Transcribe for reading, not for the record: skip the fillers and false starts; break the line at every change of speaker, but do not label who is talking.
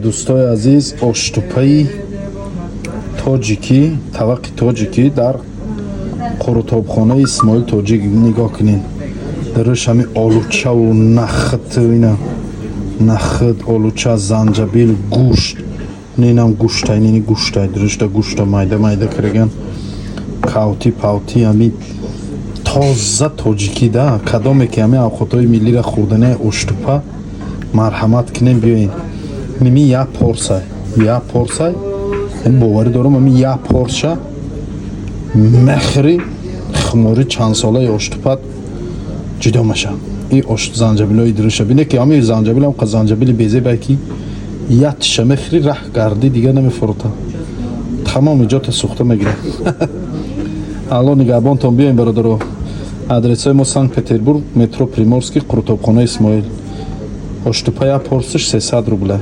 Дӯстои азиз, оштупаи тоҷикӣ, тавақи тоҷикӣ дар қурутобхонаи Исмоил Тоҷик. Нигоҳ кунед, даруш ҳами олучаву нахд, ина нахд, олуча, занҷабил, гӯшт. Инам гӯшта, ини гӯшта, дурушта гӯшта майда майда кардаган, кавти павти, ҳами тоза тоҷикӣ да. Кадоме ки ҳами авқотҳои миллиро хӯрдане, оштупа, марҳамат кунем, биёен. Ними як порсай, як порсай, боварӣ дорам, ами як порша мехӯри, хумори чандсолаи оштупат ҷудо мешавад. И ош занҷабилои дуруша бине, ки ҳами занҷабил ҳам занҷабили безебай, ки як тиша мехӯри, раҳ гардӣ, дига намефурута, тамоми ҷота сӯхта мегирад. Алло нигаҳбонтон. Биёем, бародаро. Адресҳои мо: Санкт Петербург, метро Приморский, қурутобхонаи Исмоил. Оштупа як порсиш 300 рубля.